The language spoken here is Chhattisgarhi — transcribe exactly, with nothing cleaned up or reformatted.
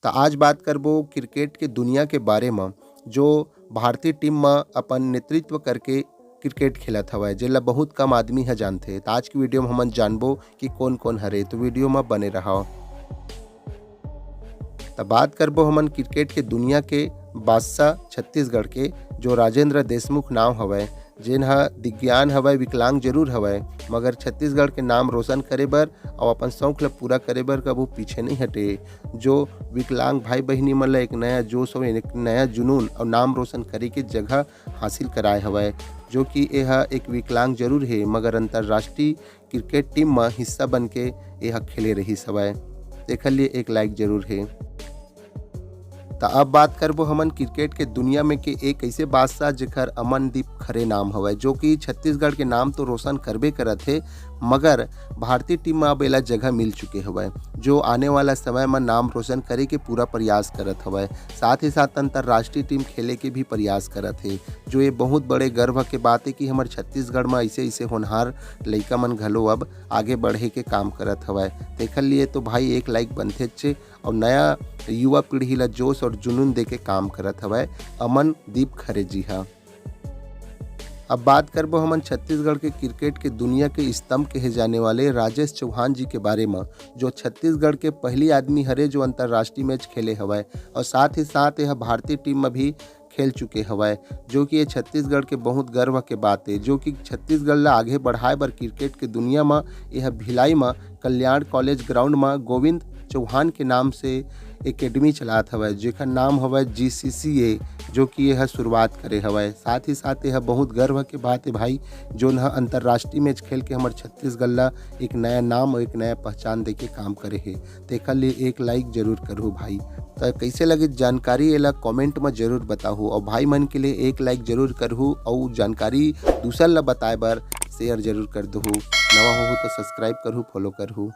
त आज बात करबो क्रिकेट के दुनिया के बारे म, जो भारतीय टीम म अपन नेतृत्व करके क्रिकेट खेलत हवय, जेला बहुत कम आदमी ह जानथे। त आज की वीडियो म हमन जानबो कि कोन कोन हरे, तो वीडियो म बने रहव। त बात करबो हमन क्रिकेट के दुनिया के बादशाह छत्तीसगढ़ के, जो राजेंद्र देशमुख नाम हवय, जेन ह दिव्यांग हवय, विकलांग जरूर हवय, मगर छत्तीसगढ़ के नाम रोशन करे बर अउ अपन शौक ल पूरा करे बर कभू पीछे नहीं हटे। जो विकलांग भाई बहिनी मन ल एक नया जोश अउ एक नया जुनून अउ नाम रोशन करे के जगह हासिल कराए हवय, जो कि एह एक विकलांग जरूर हे, मगर अंतर्राष्ट्रीय क्रिकेट टीम म हिस्सा बन के एह खेले रहिस हवय। तेखर लिए एक लाइक जरूर हे। त अब बात करबो हमन क्रिकेट के दुनिया में के एक ऐसे बादशाह, जेकर अमनदीप खरे नाम हवय, जो कि छत्तीसगढ़ के नाम तो रोशन करबे करत हे, मगर भारतीय टीम में अब एला जगह मिल चुके हवय, जो आने वाला समय में नाम रोशन करे के पूरा प्रयास करत हवय। साथ ही साथ अंतर्राष्ट्रीय टीम खेले के भी प्रयास करत हे, जो ये बहुत बड़े गर्व के बात है कि हमर छत्तीसगढ़ में ऐसे ऐसे होनहार लइका मन घलो अब आगे बढ़े के काम करत हवय। तेखर लिए तो भाई एक लाइक बनथेच हे, और नया युवा पीढ़ी ला जोश और जुनून दे के काम करत हवय अमनदीप खरे जी हा। अब बात करबो हमन छत्तीसगढ़ के क्रिकेट के दुनिया के स्तंभ कहे जाने वाले राजेश चौहान जी के बारे म, जो छत्तीसगढ़ के पहली आदमी हरे, जो अंतर्राष्ट्रीय मैच खेले हवय और साथ ही साथ यह भारतीय टीम में भी खेल चुके हवय, जो कि ये छत्तीसगढ़ के बहुत गर्व के बात है, जो कि छत्तीसगढ़ ला आगे बढ़ाए बर क्रिकेट के दुनिया म यह भिलाई म कल्याण कॉलेज ग्राउंड म गोविंद चौहान के नाम से एकेडमी चलात हवय, जेकर नाम हवय जीसीसीए, जो कि यह शुरुआत करे हवय। साथ ही साथ यह बहुत गर्व के बात है भाई, जोन ह अंतर्राष्ट्रीय मैच खेल के हमर छत्तीसगढ़ ला एक नया नाम और एक नया पहचान दे के काम करे हे। तेखर लिए एक लाइक जरूर करहू भाई। त कैसे लगे जानकारी, एला कमेंट म जरूर बताहू, और भाई मन के लिए एक लाइक जरूर करहू, और जानकारी दूसर ला बताए बर शेयर जरूर कर दहू। नवा होहू तो सब्सक्राइब करहू, फॉलो करहू।